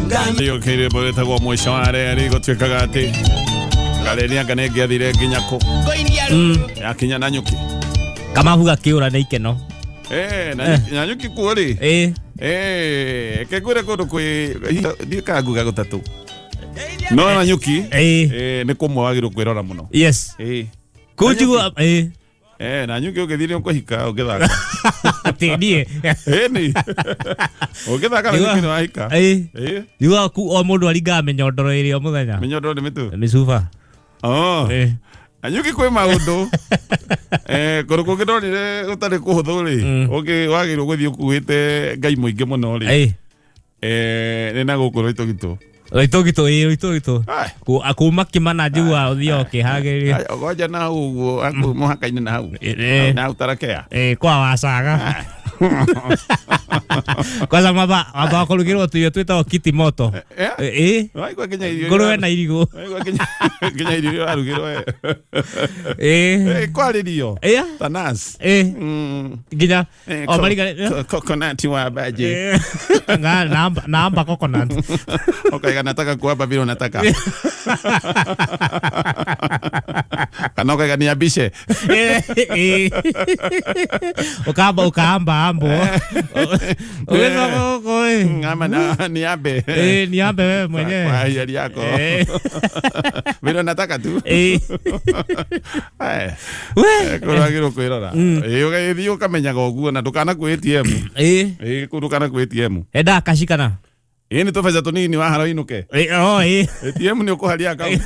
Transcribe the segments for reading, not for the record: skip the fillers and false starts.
Yũkĩire rwĩmbo rwĩtagwo mũico wa reri gũtuĩkaga atĩ ngareni anga nĩ ĩngĩathire nginya kũ yakinya na nyuki. Kamahu gakĩũra nĩ ikeno. Eh, na na nyuki kuo rĩ. Ĩ. Eh, kengwĩre kũndũ kwĩ ndiĩ kana nguga gũtatũ no na nyuki. Ĩ. Eh, nĩ kũmwe wagĩrĩirwo kwĩrora mũno. Yes. Eh. Kũu njigua ĩ. Eh, na nyuki ũngĩthiĩ nĩ ũkũhika ũngĩthaka. Atĩ niĩ. Ĩni. Ũngĩthaka na nyuki nĩ wahika. Ĩ. Ĩ. Njiguaga ku o mũndũ aringaga mĩnyondoro ĩrĩ o mũthenya. Mĩnyondoro nĩ mĩtũ. Mĩcuba. Oh. Ĩ. Na nyuki kwĩ maũndũ. Eh, kũndũ kũngĩ ndonire gũtarĩ kũhũthũ rĩ. Ũngĩ wagĩrĩirwo gũthiĩ ũkuĩte ngai mũingĩ mũno rĩ. Ĩ. Eh, nĩ na gũkũ Rũitũgitũ. Rũitũgitũ ĩ Rũitũgitũ. Ai. Kuma Kĩmana njiguaga ũthiaga ũkĩhagĩrĩria. Ai, Ũgonja na hau ũguo hakuhĩ mũhaka-inĩ na hau. Eh. Na hau tarakea. Eh, kwa wacaga. Kwanza maba maba kũrugĩrwo tũirio twĩtagwo kiti moto. Eh? Ĩ. Waigua nginya irio. Ngũrwe na irigũ. Waigua nginya nginya irio iria ũrarugĩrwo. Eh. Ĩ. Eh, kwarĩrio. Ĩa. Tanas. Ĩ. Nginya Eh, o mariga coconut wa baji. Eh, naamba coconut. Ukaiga nataka kuapa vile unataka. Kana ukaiga niambishe. Eh, eh. Ukamba ukaamba ambo. Ũgĩcoka gũkũ ĩ. Ama na niambe. Eh, niambe wewe mwenyewe. Kwa hiari yako. Eh. Vile unataka tu. Eh. Eh. We. Kũragĩrwo kwĩrora. Ĩ ũgagĩthiĩ ũkamenyaga ũguo na ndũkanakue ATM. Ĩ. Ĩ kũu ndũkanakue ATM. Endaga kaci kana? Ĩ nĩ tũbeca tũnini wahara ũinũke. Ĩ, oh, ĩ. ATM nĩ ũkũharia akaunti.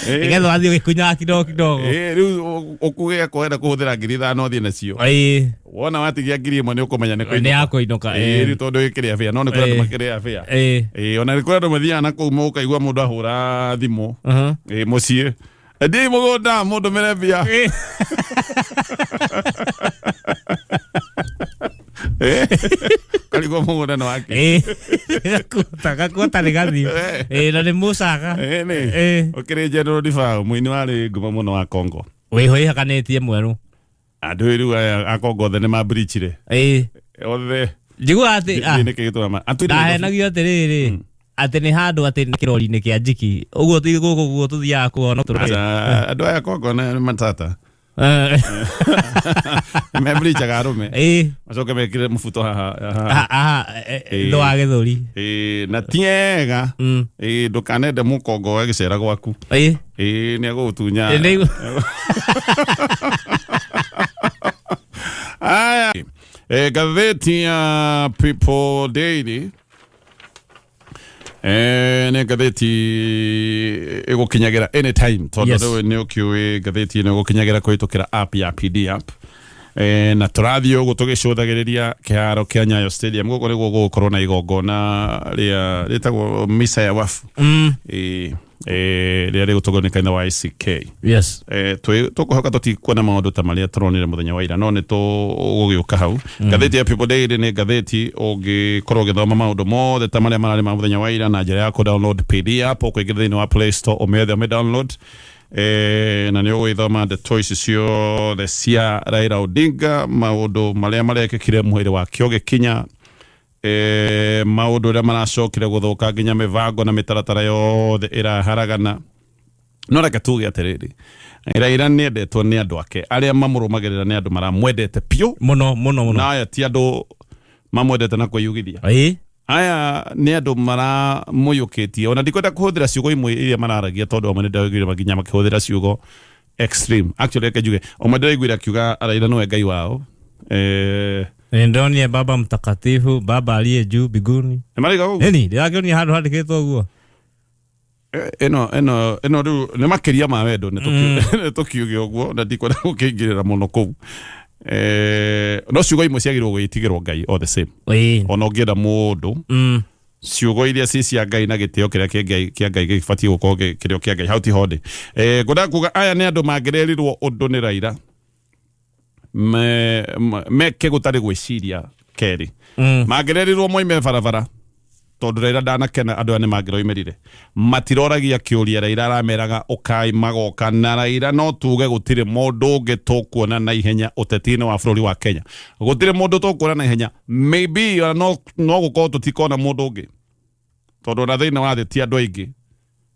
Ĩ. Nĩgetha wathiĩ ũgĩkunyaga kidogo kidogo. Ĩ rĩu ũkuge kwenda kũhũthĩra 5,000 ũthiĩ nacio. Ĩ. Wona watigia 1,000 nĩ ũkũmenya nĩ Nĩ kũinũka. ya kũinũka. Ĩ Ĩ. rĩu tondũ ĩkĩrĩa bĩa no nĩ kũrĩ andũ Ĩ. makĩrĩa bĩa. Ĩ. Ĩ ona nĩ kũrĩ andũ mathiaga na kũu ũkaigua mũndũ ahũra thimũ. Uh-huh. Ĩ mũciĩ. Ndiĩ mũgũnda mũndũ mere mbia. Ĩ. Karigwo mũgũnda nĩ wake. Ĩ. Gakuota gakuota nĩ gathiĩ. Ĩ na nĩ mũcaga. Ĩ nĩ. Ĩ. Ũkĩrĩ General Defao mũini warĩ ngumo mũno wa Congo. Wĩho ĩhakanĩtie mwerũ. Andũ rĩu aya a Congo othe nĩ mambirichire. Ĩ. Othe. Njiguaga atĩ ah, Nĩ kĩ gĩtũmaga atwĩre ndahenagio atĩrĩrĩ atĩ nĩ handũ atĩ nĩ kĩrori-inĩ kĩa njiki ũguo ti gũkũ guo tũthiaga kuona tũrĩ Aca, andũ aya Congo nĩ matata. Eh, Mebirichaga arũme. ĩ Macoke mekĩre mũbuto haha. haha. aha, aha, eh, Ĩ. thĩ wa gĩthũri. Ĩ, na ti ega. Ĩ, ndũkanende mũkongo agĩcera gwaku. Ĩ. Ĩ, nĩ egũgũtunya. Ĩ, nĩ- Aya. Eh, ngathĩti ya People Daily Eh, nĩ ngathĩti ĩgũkinyagĩra anytime tondũ Yes. rĩu nĩ ũkĩũĩ ngathĩti ĩno ĩgũkinyagĩra kũhĩtũkĩra app ya PD app. Eh, na tũrathiĩ ũguo tũgĩcũthagĩrĩria kĩharo kĩa Nyayo Stadium gũkũ nĩguo gũgũkorwo na igongona rĩa rĩtagwo misa ya wafu. Eh, eh, rĩrĩa rĩgũtũgwo nĩ kanitha wa ACK. Yes. Eh, tũkũhoka tũtikuona maũndũ ta marĩa tũronire mũthenya wa ira no nĩ tũgũgĩũka hau. Ngathĩti ya People Daily nĩ ngathĩti ũngĩkorwo ũgĩthoma maũndũ mothe ta marĩa mararĩ ma mũthenya wa ira na njĩra ya kũ download PD app ũkũingĩra thĩinĩ wa Play Store ũmĩethe ũmĩ download eh, na nĩ ũgũgĩthoma ndeto ici ciothe cia Raila Odinga maũndũ marĩa marekĩkire mwĩrĩ wake ũgĩkinya eh, maũndũ ũrĩa maracokire gũthũka nginya mĩbango na mĩtaratara yothe ĩraharagana no reke tuge atĩrĩrĩ Raila nĩ endetwo nĩ andũ ake arĩa mamũrũmagĩrĩra nĩ andũ maramwendete piũ Mũno mũno mũno. na aya ti andũ mamwendete na kwĩyugithia Ĩ. aya nĩ andũ maramũyũkĩtie ona ndikwenda kũhũthĩra ciugo imwe iria mararagia tondũ amwe nĩ ndĩraiguire nginya makĩhũthĩra ciugo extreme actually reke njuge ũmwe ndĩraiguire akiuga Raila nĩwe ngai wao eh, Nĩndonire baba mtakatifu baba aliye juu mbinguni. nĩ maraiga ũguo Ĩni ndĩrakĩonire handũ handĩkĩtwo ũguo. Ĩno ĩno ĩno rĩu nĩ makĩria ma wendo nĩ tũkiuge ũguo na ndikwenda gũkĩingĩrĩra mũno kũu eh, no ciugo imwe ciagĩrĩirwo gwĩtigĩrwo Ngai all the same Ĩĩ. ona ũngĩenda mũndũ ciugo iria ci cia Ngai na gĩtĩo kĩrĩa kĩa Ngai kĩa Ngai gĩbatiĩ gũkorwo kĩrĩ o kĩa Ngai hau tiho ndĩ eh, ngwendaga kuga aya nĩ andũ mangĩrerirwo ũndũ nĩ Raila meke gũtarĩ gwĩciria kerĩ mangĩrerirwo moime barabara. Tondũ Raila ndanakena, andũ aya nĩ mangĩroimĩrire. Matiroragia kĩũria, Raila arameraga ũkai, magoka. Na Raila no tuge gũtirĩ mũndũ ũngĩ tũkuona na ihenya ũteti-inĩ wa bũrũri wa Kenya. Gũtirĩ mũndũ tũkuona na ihenya. Maybe ona no gũkorwo tũtikona mũndũ ũngĩ, tondũ ona thĩinĩ wa thĩ ti andũ aingĩ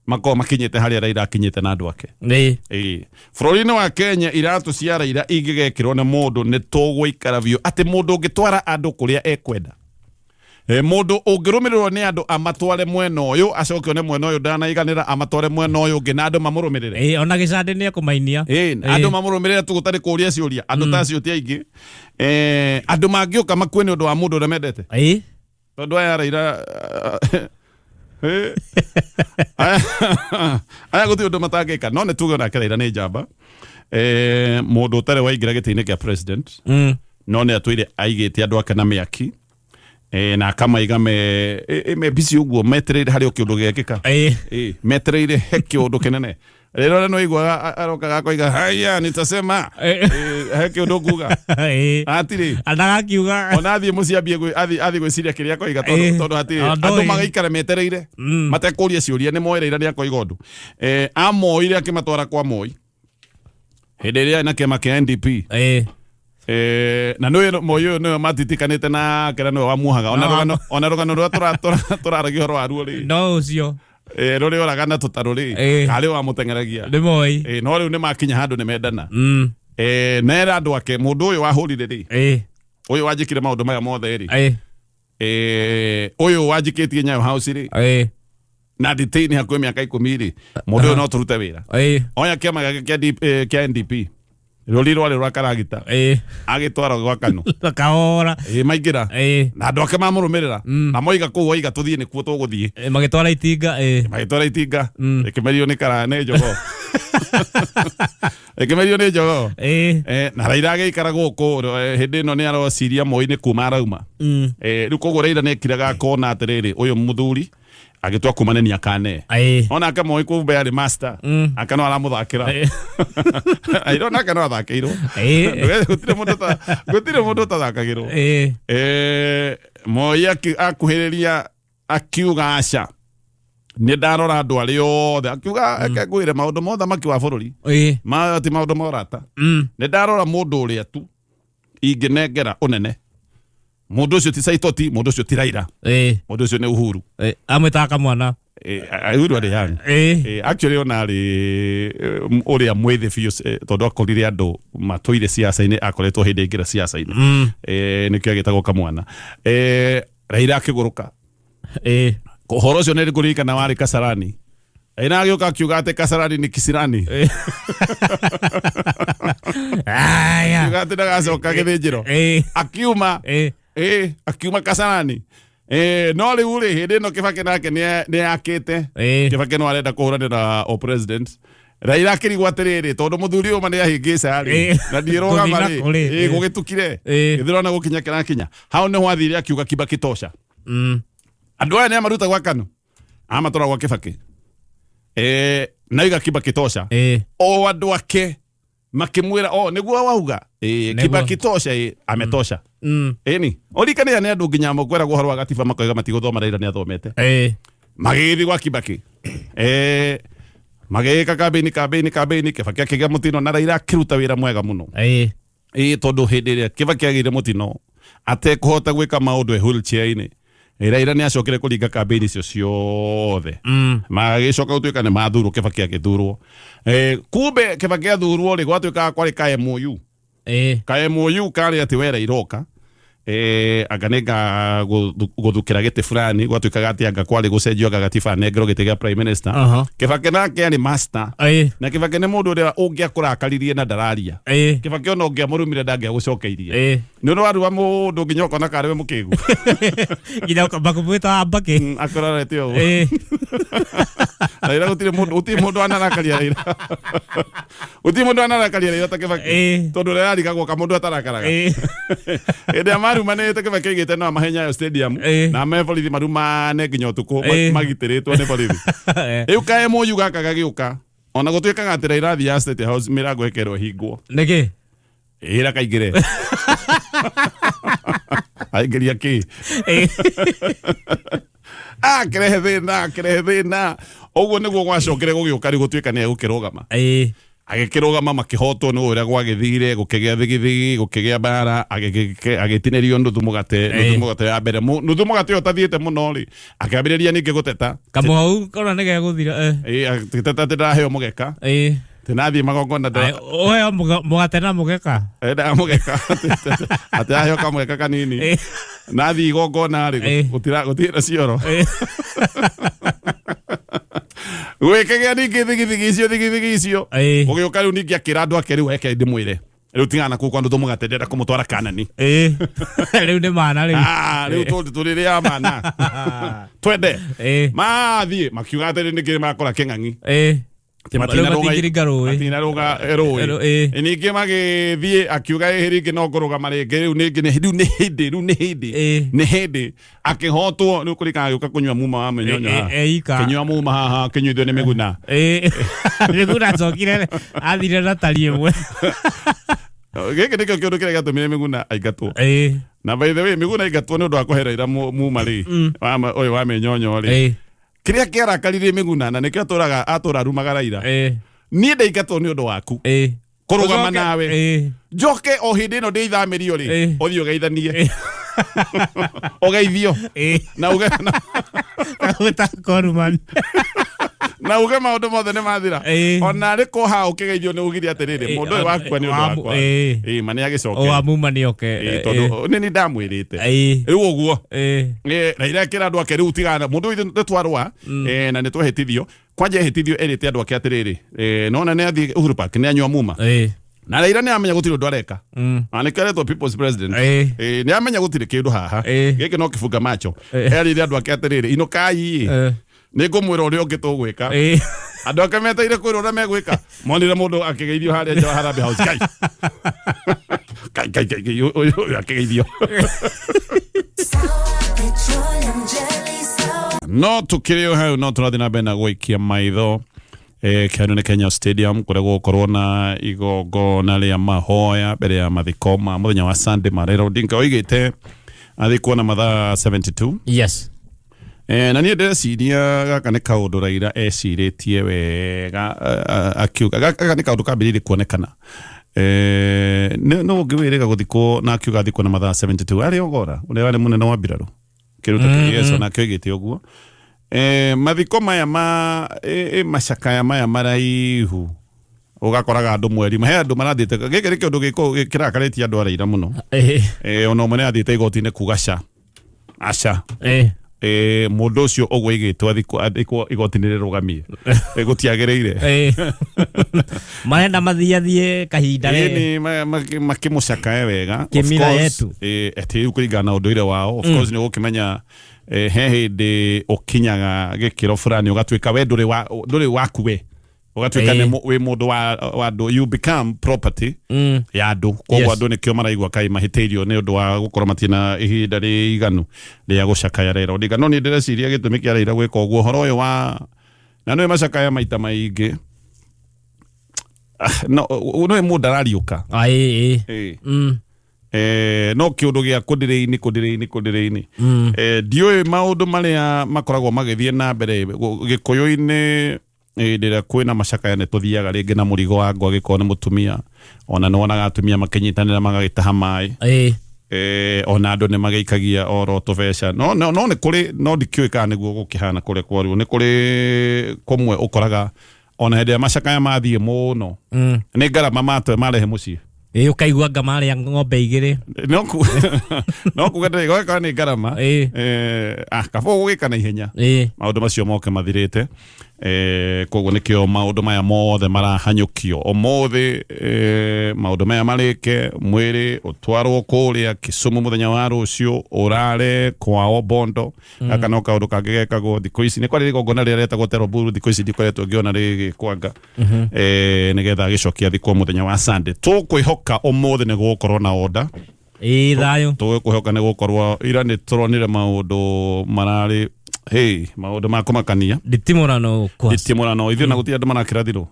makorwo makinyĩte harĩa Raila akinyĩte na andũ ake. Ĩĩ. Bũrũri-inĩ wa Kenya, iratũ cia Raila ingĩgekĩrwo nĩ mũndũ, nĩ tũgũikara biũ atĩ mũndũ ũngĩtwara andũ kũrĩa ekwenda. Mũndũ ũngĩrũmĩrĩrwo nĩ andũ amatware mwena ũyũ, acoke one mwena ũyũ ndanaiganĩra, amatware mwena ũyũ ũngĩ na andũ mamũrũmĩrĩre. Ĩĩ, ona gĩcandĩ nĩ ekũmainia. Ĩĩ, andũ mamũrũmĩrĩre tu gũtarĩ kũũria ciũria. Andũ ta acio ti aingĩ. Andũ mangĩũka makue nĩ ũndũ wa mũndũ ũrĩa mendete. Tondũ aya Raila, aya gũtirĩ ũndũ matangĩka. No nĩ tuge onake Raila nĩ njamba. Mũndũ ũtarĩ waingĩra gĩtĩ-inĩ kĩa president, no nĩ atũire aigĩte andũ ake na mĩaki, na akamaiga me busy ũguo, metereire harĩ o kĩũndũ gĩekĩka. Metereire he kĩũndũ kĩnene. Rĩrĩa ũrĩa nĩwaiguaga arokaga akoiga, "Haya, nitasema." He kĩũndũ nguga. Hatirĩ. Andagakiuga. Ona athiĩ mũciĩ ambie athiĩ gwĩciria kĩrĩa akoiga, tondũ tondũ hatirĩ. Andũ andũ magaikara metereire matekũria ciũria, nĩ moĩ Raila nĩ akoiga ũndũ. Amoire akĩmatwara kwa Moi hĩndĩ ĩrĩa na kĩama kĩa NDP. Na nĩwe Moi ũyũ nĩwe matitikanĩte nake na nĩwe wamuohaga ona rũgano rũrĩa tũraragia ũhoro waruo rĩ. No ũcio. Rũrĩa oraga na tũtarũ rĩ, karĩ wamũteng'eragia. Nĩ Moi. No rĩu nĩ makinya handũ nĩ mendana. Nera andũ ake, mũndũ ũyũ wahũrire rĩ, ũyũ wanjĩkire maũndũ maya mothe rĩ, ũyũ wanjikĩtie Nyayo House rĩ, na detain hakuhĩ mĩaka 10 rĩ, mũndũ ũyũ no tũrute wĩra. Oya kĩama gĩake kĩa NDP, rũri rwarĩ rwa karagita, agĩtwara gwa Kanu. Kahora. Maingĩra na andũ ake mamũrũmĩrĩra na moiga kũu oiga tũthiĩ nĩkuo tũgũthiĩ. Magĩtwara itinga. Magĩtwara itinga, ĩkĩmerio nĩ kara nĩ jogoo, ĩkĩmerio nĩ jogoo. Na Raila agĩikara gũkũ, hĩndĩ ĩno nĩ arociria Moi nĩ kuma arauma. Rĩu koguo Raila nĩ ekiraga akona atĩrĩrĩ, ũyũ mũthuri agĩtua kuma nĩ akane. Onake Moi kumbe arĩ master, aka no aramũthakĩra. Raila onake no athakĩirwo. Gũtirĩ mũndũ ũtathakagĩrwo. Moi akuhĩrĩria akiuga, "Aca, nĩ ndarora andũ arĩa othe," akiuga, "Reke ngwĩre maũndũ ma ũthamaki wa bũrũri, ma ti maũndũ ma ũrata. Nĩ ndarora mũndũ ũrĩa tu ingĩnengera ũnene, mũndũ ũcio ti Saitoti, mũndũ ũcio ti Raila, mũndũ ũcio nĩ Uhuru." Amwĩtaga kamwana. Uhuru arĩ young. Actually ona arĩ ũrĩa mwĩthĩ biũ, tondũ akorire andũ matũire siasa-inĩ, akoretwo hĩndĩ aingĩra siasa-inĩ. Nĩkĩo agĩtagwo kamwana. Raila akĩgũrũka. Ũhoro ũcio nĩ ngũririkana warĩ Kasarani. Raila agĩũka akiuga atĩ Kasarani nĩ kisirani. Aya. Akiuga atĩ ndagacoka gĩthĩnjĩro. Akiuma akiuma Kasarani. No rĩu rĩ, hĩndĩ ĩno Kibaki nake nĩ akĩte. Kibaki no arenda kũhũranĩra o president. Raila akĩrigwo atĩrĩrĩ, tondũ mũthuri ũyũ ma nĩ ahĩngĩca rĩ, na ndiĩrũgama Gũthiĩ na rĩ, kũ rĩ? Gũgĩtukire gĩthurano gũkinya kĩrakinya hau nĩho athire akiuga, "Kibaki tosha." Andũ aya nĩ amaruta gwa Kanu, amatwara gwa Kibaki, na oiga, "Kibaki tosha." O andũ ake makĩmwĩra, "O nĩguo wauga, Kibaki tosha, ametosha." Ĩni ũririkane nĩ andũ nginya mũkweragwo ũhoro wa gatiba makoiga matigũthoma, Raila nĩ athomete. Magĩgĩthiĩ gwa Kibaki, magĩgĩka kambĩini, kambĩini, kambĩini. Kibaki akĩgĩa mũtino na Raila akĩruta wĩra mwega mũno. Tondũ hĩndĩ ĩrĩa Kibaki agĩire mũtino atekũhota gwĩka maũndũ e wheelchair-inĩ, Raila nĩ acokire kũringa kambĩini icio ciothe. Magĩcoka gũtuĩka nĩ mathurwo, Kibaki agĩthurwo. Kumbe Kibaki athurwo rĩ, gwatuĩkaga kwarĩ ka MOU. Ka MOU karĩ atĩ we Raila oka, anga nĩ gũthukĩra gĩtĩ fulani, gwatuĩkaga atĩ anga kwarĩ gũcenjio, anga gatiba anengerwo gĩtĩ gĩa prime minister. Kibaki nake arĩ master. Na Kibaki nĩ mũndũ ũrĩa ũngĩakũrakaririe na ndararia. Kibaki ona ũngĩamũrumire ndangĩagũcokeirie. Nĩ ũndũ waruma mũndũ nginya ũkona karĩ we mũkĩgu. Nginya makũmwĩta Mbakĩ. Akũrorete ũguo. Raila gũtirĩ mũndũ anarakaria Raila, gũtirĩ mũndũ anarakaria Raila ta Kibaki. Tondũ ũrĩa ararigagwo ka mũndũ atarakaraga. Hĩndĩ ĩrĩa marumanĩte, Kibaki aigĩte no amahe Nyayo Stadium na me borithi marumane nginya ũtukũ, magitĩrĩtwo nĩ borithi. Rĩu kae MOU gaka gagĩũka, ona gũtuĩkaga atĩ Raila athiaga State House, mĩrango ĩkerwo ĩhingwo. Nĩkĩ? Ĩra kaingĩre, aingĩria kĩ? Akĩrehe thĩna, akĩrehe thĩna. Ũguo nĩguo gwacokire gũgĩũka rĩu gũtuĩka nĩ egũkĩrũgama. Agĩkĩrũgama, makĩhotwo nĩ ũrĩa gwagĩthire, gũkĩgĩa thigithigi, gũkĩgĩa mbara, agĩtinĩrio nuthu mũgate, nuthu mũgate ya mbere. Nuthu mũgate ũyũ ũtathiĩte mũno rĩ, akĩambĩrĩria ningĩ gũteta. Kamũhau kona nĩ gegũthira. Ĩ, agĩteta atĩ ndaheo mũgeka, atĩ nathiĩ magongona Ũheo mũgate na mũgeka. Endaga mũgeka, atĩ aheo kamũgeka kanini. Nathiĩ igongona rĩ, gũtirĩ na cioro. Gwĩkĩgĩa ningĩ thigithigi icio, thigithigi icio. Gũgĩũka rĩu ningĩ akĩra andũ ake, rĩu reke ndĩmwĩre, rĩu tigana na kũu kwa nuthu mũgate, ndĩrenda kũmũtwara Kanani. Rĩu nĩ mana rĩu. Ah, rĩu tũrĩrĩa mana twende. Mathiĩ makiuga atĩrĩ, nĩkĩ makora kĩng'ang'i? Atĩ Rĩu matingĩringa rũĩ. Matinarũga rũĩ. Ningĩ magĩthiĩ, akiuga ĩhĩ rĩngĩ no ngũrũgama rĩngĩ, rĩu ningĩ rĩu nĩ hĩndĩ, rĩu nĩ hĩndĩ, nĩ hĩndĩ akĩhotwo. Rĩu kũrikana agĩũka kũnyua muma wa mĩnyonyo haha. Ika. Kĩnyua muma haha, kĩnyuithio nĩ Mĩguna. Mĩguna acokire athire na tari ĩmwe. Gĩkĩ nĩkĩo kĩũndũ kĩrĩa gĩatũmire Mĩguna aingatwo. Na by the way, Mĩguna aingatwo nĩ ũndũ wa kũhe Raila muma rĩ, ũyũ wa mĩnyonyo rĩ, kĩrĩa kĩarakaririe Mĩguna na nĩkĩo atũraga atũra arumaga Raila, niĩ ndaingatwo nĩ ũndũ waku kũrũgama Ũcoke- nawe, njoke o hĩndĩ ĩno ndĩ ithamĩrio rĩ, ũthiĩ ũgeithanie, ũgeithio na uge Gũtakorumani. Na uge maũndũ mothe nĩ mathira. Ona arĩ kũ ha ũkĩgeithio nĩ ugire atĩrĩrĩ, mũndũ ũyũ wakua nĩ ũndũ wakwa. Ĩ ma nĩ agĩcoke Wa muma nĩ oke. Tondũ nĩ ndamwĩrĩte rĩu ũguo. Raila akĩra andũ ake, rĩu tigana mũndũ ũyũ, nĩ twarũa na nĩ twehĩtithio. Kwanja ehĩtithio, erĩte andũ ake atĩrĩrĩ, nona nĩ athiĩ Uhuru Park, nĩ anyua muma. Na Raila nĩ amenya gũtirĩ ũndũ areka, na nĩkĩo aretwo People's President. Nĩ amenya gũtirĩ kĩndũ haha, gĩkĩ no kĩbunga macho. Erĩire andũ ake atĩrĩrĩ, inũkai, nĩ ngũmwĩra ũrĩa ũngĩ tũgwĩka. Andũ ake meteire kwĩrwo ũrĩa megwĩka, monire mũndũ akĩgeithio harĩa nja wa Harambee House. Kai kai kai kai, kai, ũyũ ũyũ akĩgeithio. Petroleum jelly sour. No tukĩrĩ o hau, no tũrathiĩ na mbere na gũikia maitho kĩharo nĩ Kenya Stadium, kũrĩa gũgũkorwo na igongona rĩa mahoya mbere ya mathiko ma mũthenya wa Sunday ma Raila Odinga. Oigĩte athikwo na mathaa 72. Na niĩ ndĩreciria gaka nĩ kaũndũ Raila ecirĩtie wega, akiuga gaka nĩ kaũndũ kambĩrĩirie kuonekana. Nĩ ũngĩ wĩrĩga gũthikwo na akiuga athikwo na mathaa 72 arĩ Ogora ũrĩa warĩ mũnene wa mbirarũ kĩruta kĩgeco, nake oigĩte ũguo. Mathiko maya ma macakaya maya maraihu, ũgakoraga andũ mweri he andũ marathiĩte. Gĩkĩ nĩ kĩũndũ kĩrakarĩtie andũ a Raila mũno. Ona ũmwe nĩ athiĩte igoti-inĩ kuga ca aca, mũndũ ũcio ũguo aigĩtwo athikwo igoti-inĩ rĩrũgamie. Gũtiagĩrĩire. Marenda mathiathiĩ kahinda rĩ. Ĩni makĩmũcakae wega. Of Kĩmira course, yetu. Atĩ rĩu kũringana na ũndũire wao, of course, nĩ ũgũkĩmenya he hĩndĩ ũkinyaga gĩkĩro fulani ũgatuĩka we ndũrĩ waku, we ũgatuĩka nĩ wĩ mũndũ wa andũ, you become property ya andũ. Koguo andũ nĩkĩo maraigua kaĩ mahĩtĩirio nĩ ũndũ wa gũkorwo matirĩ na ihinda rĩiganu rĩa gũcakaya Raila Odinga. No niĩ ndĩreciria gĩtũmi kĩa Raila gwĩka ũguo, ũhoro ũyũ wa na nĩwe macakaya maita maingĩ. Ah, no nĩwe mũndũ arariũka. Ĩĩ. No kĩũndũ gĩa kũndĩrĩ-inĩ kũndĩrĩ-inĩ kũndĩrĩ-inĩ. Ndiũĩ maũndũ marĩa makoragwo magĩthiĩ na mbere gĩkũyũ-inĩ. Hĩndĩ ĩrĩa kwĩna macakaya, nĩ tũthiaga rĩngĩ na mũrigo wa ngũ, angĩkorwo nĩ mũtumia. Ona nĩ wonaga atumia makĩnyitanĩra magagĩtaha maĩ. Ona andũ nĩ magĩikagia oro tũbeca, no nĩ kũrĩ, no ndikĩũĩ kana nĩguo gũkĩhana kũrĩa kwaruo. Nĩ kũrĩ kũmwe ũkoraga ona hĩndĩ ĩrĩa macakaya mathiĩ mũno, nĩ ngarama matwe marehe mũciĩ. Ũkaigua anga marĩa ng'ombe igĩrĩ. No kuga ndĩgoka nĩ ngarama. Kaba ũgũgĩka na ihenya, maũndũ macio moke mathirĩte. Koguo nĩkĩo maũndũ maya mothe marahanyũkio ũmũthĩ, maũndũ maya marĩke, mwĩrĩ ũtwarwo kũrĩa Kisumu mũthenya wa rũciũ, ũrare kwao Bondo. Gaka no kaũndũ kangĩ gekagwo thikũ ici. Nĩ kwarĩ igongona rĩrĩa rĩetagwo Teroburu, thikũ ici ndikoretwo ngĩona rĩgĩkwanga. Nĩgetha agĩcokia athikwo mũthenya wa Sunday. Tũkwĩhoka ũmũthĩ nĩ gũgũkorwo na order. Ĩĩ, thayũ. Tũgũkwĩhoka nĩ gũkorwo ira nĩ tũronire maũndũ mararĩ, hey, maũndũ ma kũmakania. Nditimũrano kwa Nditimũrano ithuĩ na gũtirĩ andũ marakĩrathirwo.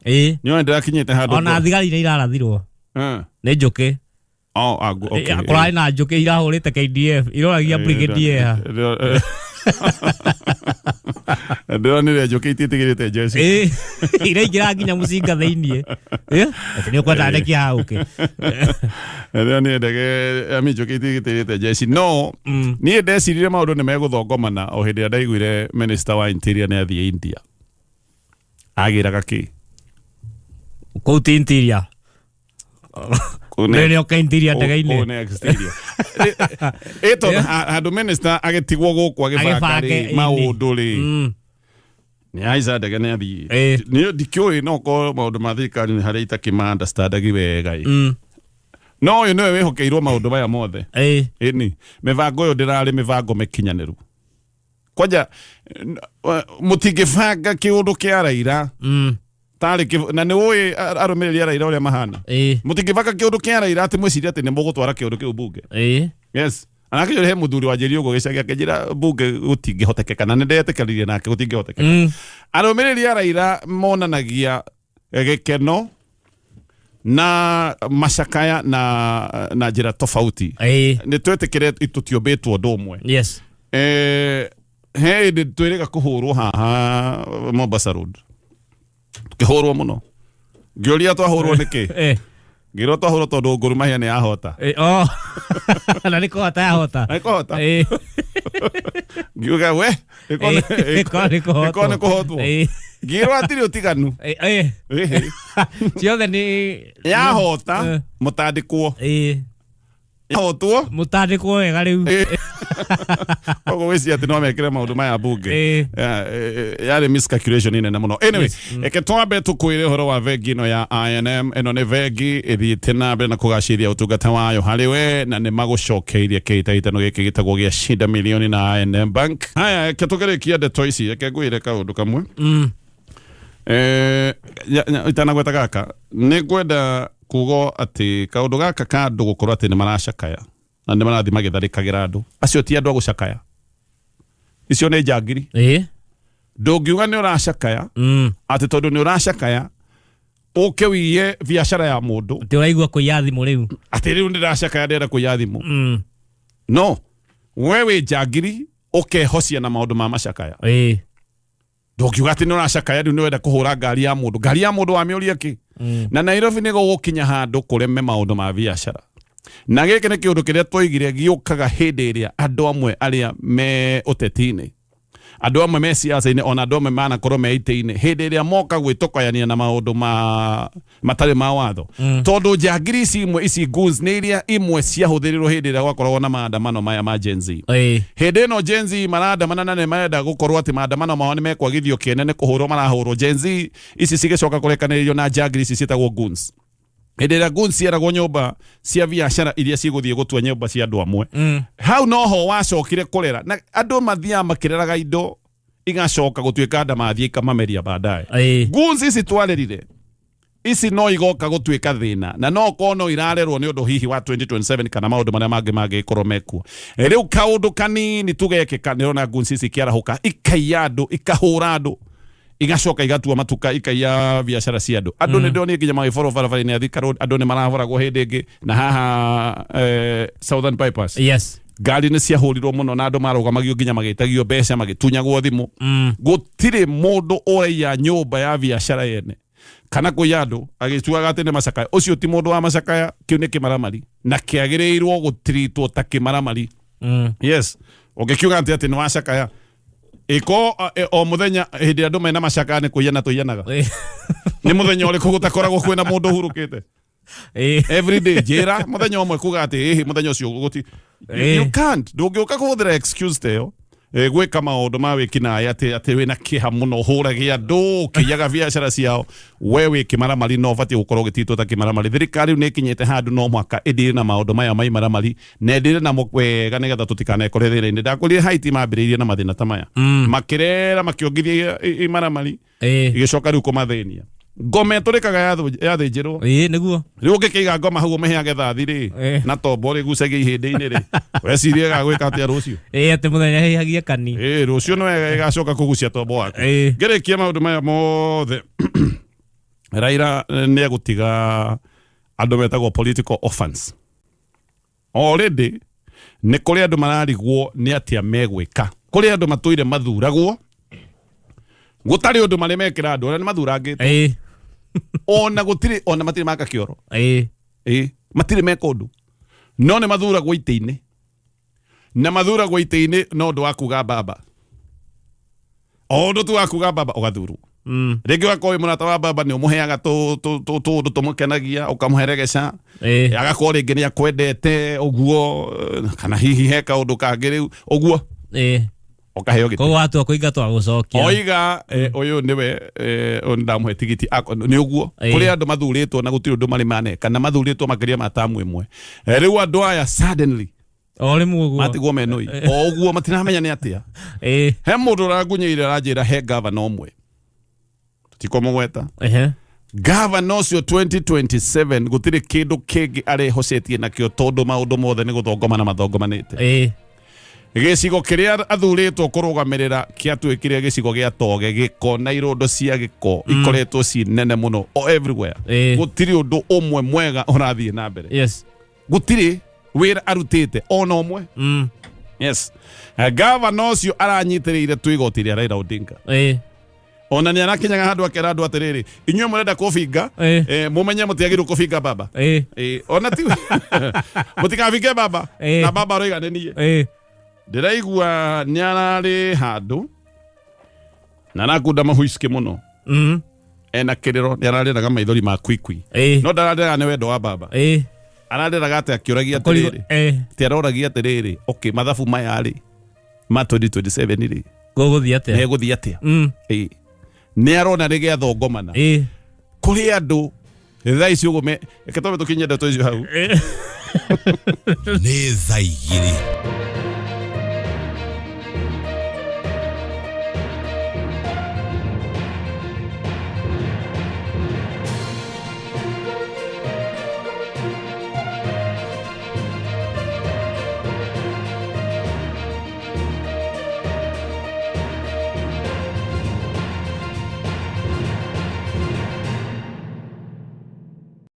Nĩ wona ndĩrakinyĩte handũ Ona thigari nĩ irarathirwo nĩ njũkĩ. Oh, ah, okay. Kũrarĩ na njũkĩ irahũrĩte KDF, iroragia brigadier. Ndĩronire njũkĩ itiĩtigĩrĩte njeci. Ĩĩ, iraingĩra nginya mũcinga thĩiniĩ. Ĩ, atĩ nĩ ũkwenda ndeke ya ũkĩ. Ndĩronire ndege ami njũkĩ itiĩtigĩrĩte njeci no niĩ ndecirire maũndũ nĩ megũthongomana o hĩndĩ ĩrĩa ndaiguire minister wa interior nĩ athiĩ India agĩraga kĩ. Kũu ti interior. Kũu nĩ- Nĩ oka interior Kũu ndege-inĩ. nĩ exterior. Ĩ tondũ handũ minister agĩtigwo gũkũ agĩbanga Agĩbange, rĩ ĩni. maũndũ rĩ nĩ ahaica ndege nĩ athiĩ. Ĩ. Niĩ ndikĩũĩ no korwo maũndũ ma thirikari nĩ harĩa itakĩma understandagi wega ĩ. No ũyũ nĩwe wĩhokeirwo maũndũ maya mothe. Ĩ. Ĩni mĩbango ĩyo ndĩrarĩ mĩbango mĩkinyanĩru kwanja mũtingĩbanga kĩũndũ kĩa Raila tarĩ na nĩ ũĩ arũmĩrĩri a Raila ũrĩa mahana. Ĩ. Mũtingĩbanga kĩũndũ kĩa Raila atĩ mwĩcirie atĩ nĩ mũgũtwara kĩũndũ kĩu bunge. Ĩ. Yes, anake he mũthuri wanjĩrire ũguo gĩcagi akĩnjĩra bunge gũtingĩhotekeka na nĩ ndetĩkanirie nake gũtingĩhotekeka. Arũmĩrĩri a Raila monanagia gĩkeno na macakaya na njĩra tofauti. Ĩ. Nĩ twetĩkĩre tũtiũmbĩtwo ũndũ ũmwe. Yes. He hĩndĩ twĩrĩga kũhũrwo haha Mombasa Road, tũkĩhũrwo mũno, ngĩũria twahũrwo nĩkĩ. Ĩ. Ngĩrwo twahũrwo tondũ Gor Mahia nĩ yahota. Ĩ, oh. Na nĩ kũhota yahota. Na nĩ kũhota. Ĩ. Ngiuga we ĩkorwo Ĩkorwo nĩ kũhotwo. ĩkorwo nĩ kũhotwo. Ĩ. Ngĩrwo hatirĩ ũtiganu. Ĩ, ĩ. Ĩhĩ. Ciothe nĩ Yahota Eh. mũtandĩkwo. Ĩ. Yahotwo Mũtandĩkwo wega rĩu. Koguo gwĩciria atĩ no mekĩre maũndũ maya bunge Ĩ. Yarĩ miscalculation nene mũno. Anyway, reke twambe tũkwĩre ũhoro wa bengi ĩno ya I&M. Ĩno nĩ bengi ĩthiĩte na mbere na kũgacĩria ũtungata wayo harĩ we na nĩ magũcokeirie kĩhĩtahĩtano gĩkĩ gĩtagwo gĩa Shinda Milioni na I&M Bank. Haya, reke tũkĩrĩkia ndeto ici, reke ngwĩre kaũndũ kamwe. Itanagweta gaka nĩ ngwenda kuga atĩ kaũndũ gaka ka andũ gũkorwo atĩ nĩ maracakaya na nĩ marathiĩ magĩtharĩkagĩra andũ acio ti andũ a gũcakaya, icio nĩ njangiri. Ĩ. Ndũngiuga nĩ ũracakaya atĩ tondũ nĩ ũracakaya ũke wiye biacara ya mũndũ. Atĩ ũraigua kũiya thimũ rĩu. Atĩ rĩu ndĩracakaya ndĩrenda kũiya thimũ. No we wĩ njangiri ũkehocia na maũndũ ma macakaya. Ĩ. Ndũngiuga atĩ nĩ ũracakaya rĩu nĩ wenda kũhũra ngari ya mũndũ, ngari ya mũndũ wamĩũria kĩ. Na Nairobi nĩ gũgũkinya handũ kũreme maũndũ ma biacara, na gĩkĩ nĩ kĩũndũ kĩrĩa twoigire gĩũkaga hĩndĩ ĩrĩa andũ amwe arĩa me ũteti-inĩ, andũ amwe me siasa-inĩ, ona andũ amwe manakorwo me itĩ-inĩ, hĩndĩ ĩrĩa moka gwĩtũkayania na maũndũ ma matarĩ ma watho, tondũ njangiri ici imwe ici goons nĩ iria imwe ciahũthĩrirwo hĩndĩ ĩrĩa gwakoragwo na maandamano maya ma Gen Z. Ĩ. Hĩndĩ ĩno Gen Z marandamana na nĩ marenda gũkorwo atĩ maandamano mao nĩ mekwagithio kĩene nĩ kũhũrwo marahũrwo, Gen Z ici cigĩcoka kũrekanĩrĩrio na njangiri ici ciĩtagwo goons. Hĩndĩ ĩrĩa goons cieragwo nyũmba cia biacara iria cigũthiĩ gũtua nyũmba cia andũ amwe, hau noho wacokire kũrera na andũ mathiaga makĩreraga indo igacoka gũtuĩka nda mathiĩ ikamameria baadaye. Ĩ. Goons ici twarerire ici no igoka gũtuĩka thĩna na no korwo no irarerwo nĩ ũndũ hihi wa 2027 kana maũndũ marĩa mangĩ mangĩkorwo mekuo. Rĩu kaũndũ kanini tugekĩka nĩ ũrona goons ici ikĩarahũka ikaiya andũ, ikahũra andũ, igacoka igatua matuka, ikaiya biacara cia andũ. Andũ nĩ ndĩronire nginya magĩborwo barabara-inĩ ya Thika Road, andũ nĩ marahũragwo hĩndĩ ĩngĩ na haha Southern Bypass. Yes. Ngari nĩ ciahũrirwo mũno na andũ marũgamagio nginya magĩtagio mbeca, magĩtunyagwo thimũ. Gũtirĩ mũndũ ũraiya nyũmba ya biacara yene kana kũiya andũ agĩtuaga atĩ nĩ macakaya. Ũcio ti mũndũ wa macakaya, kĩu nĩ kĩmaramari na kĩagĩrĩirwo gũtiritwo ta kĩmaramari. Yes, ũngĩkiuga atĩ atĩ nĩ wacakaya ĩko o mũthenya hĩndĩ ĩrĩa andũ mena macakaya nĩ kũiyana tũiyanaga. Ĩ. Nĩ mũthenya ũrĩkũ gũtakoragwo kwĩna mũndũ ũhurũkĩte? Ĩ. Every day njĩra mũthenya ũmwe kuga atĩ ĩhĩ mũthenya ũcio gũti Ĩ. you can't, ndũngĩũka kũhũthĩra excuse ta ĩyo gwĩka maũndũ ma wĩkinaĩ atĩ wĩna kĩeha mũno ũhũrage andũ ũkĩiyaga biacara ciao. We wĩ kĩmaramari no ũbatiĩ gũkorwo ũgĩtitwo ta kĩmaramari. Thirikari rĩu nĩ ĩkinyĩte handũ no mũhaka ĩndire na maũndũ maya ma imaramari na ĩndire namo wega nĩgetha tũtikanekore thĩna-inĩ. Ndakwĩrire Haiti mambĩrĩirie na mathĩna ta maya, makĩrera makĩongithia imaramari, Ĩ. igĩcoka rĩu kũmathĩnia. Ngoma ĩtũrĩkaga yathĩnjĩrwo. Ĩ, nĩguo. Rĩu ũngĩkĩiga ngoma hau ũmĩheage thathi rĩ na tombo rĩgucagia ihĩndĩ-inĩ rĩ, wecirie ĩgagwĩka atĩa rũciũ? Ĩ, atĩ mũthenya hĩhagia kani. Ĩ, rũciũ no ĩgacoka kũgucia tombo waku. Ĩ. Ngĩrĩkia maũndũ maya mothe, Raila nĩ egũtiga andũ metagwo political orphans. Already nĩ kũrĩ andũ mararigwo nĩ atĩa megwĩka, kũrĩ andũ matũire mathuragwo Gũtarĩ ũndũ marĩ mekĩra andũ ona nĩ mathurangĩtwo. Ona gũtirĩ, ona matirĩ maka kĩoro. Ĩĩ, matirĩ meka ũndũ, no nĩ mathuragwo itĩ-inĩ, na mathuragwo itĩ-inĩ no ũndũ wa kuga baba, o ũndũ tu wa kuga baba ũgathurwo. Rĩngĩ ũgakorwo wĩ mũrata wa baba, nĩ ũmũheaga tũũndũ tũmũkenagia, ũkamũheregeca, agakorwo rĩngĩ nĩ akwendete ũguo, kana hihi he kaũndũ kangĩ rĩu ũguo, ũkaheo gĩtĩ. Koguo watua kũingatwo agũcokia. Oiga ũyũ nĩwe, ũyũ nĩndamũhe tigiti. Nĩ ũguo. Kũrĩ andũ mathurĩtwo na gũtirĩ ũndũ marĩ maneka, na mathurĩtwo makĩria ma tamu ĩmwe. Rĩu andũ aya suddenly o rĩmwe ũguo matigwo menoi o ũguo, matiramenya nĩ atĩa. He mũndũ ũrangunyĩire aranjĩra he gavana ũmwe tũtikũmũgweta. Gavana ũcio 2027 gũtirĩ kĩndũ kĩngĩ arehocetie nakĩo, tondũ maũndũ mothe nĩ gũthongomana mathongomanĩte. Gĩcigo kĩrĩa athurĩtwo kũrũgamĩrĩra kĩatuĩkire gĩcigo gĩa toge, gĩko na irondo cia gĩko ikoretwo ci nene mũno o everywhere. Gũtirĩ ũndũ ũmwe mwega ũrathiĩ na mbere. Gũtirĩ wĩra arutĩte ona ũmwe. Yes. Gavana ũcio aranyitĩrĩire tu igoti rĩa Raila Odinga. Ona nĩ arakinyaga handũ akera andũ atĩrĩrĩ, inyuĩ mũrenda kũbinga, mũmenye mũtiagĩrĩirwo kũbinga baba. Ona ti mũtikabinge baba. Na baba aroiga nĩ niĩ. Ndĩraigua nĩ ararĩ handũ na arakunda mahuiski mũno. Ena kĩrĩro, nĩ ararĩraga maithori ma kwikwi. No ndararĩraga nĩ wendo wa baba. Ararĩraga atĩ akĩũragia atĩrĩrĩ, atĩ aroragia atĩrĩrĩ, okay, mathabu maya rĩ ma 2027 rĩ, gũgũthiĩ atĩa? Megũthiĩ atĩa? Nĩ arona nĩ gĩathongomana. Kũrĩ andũ thaa ici ũguo reke twambe tũkinye ndeto icio hau. Nĩ thaa 2.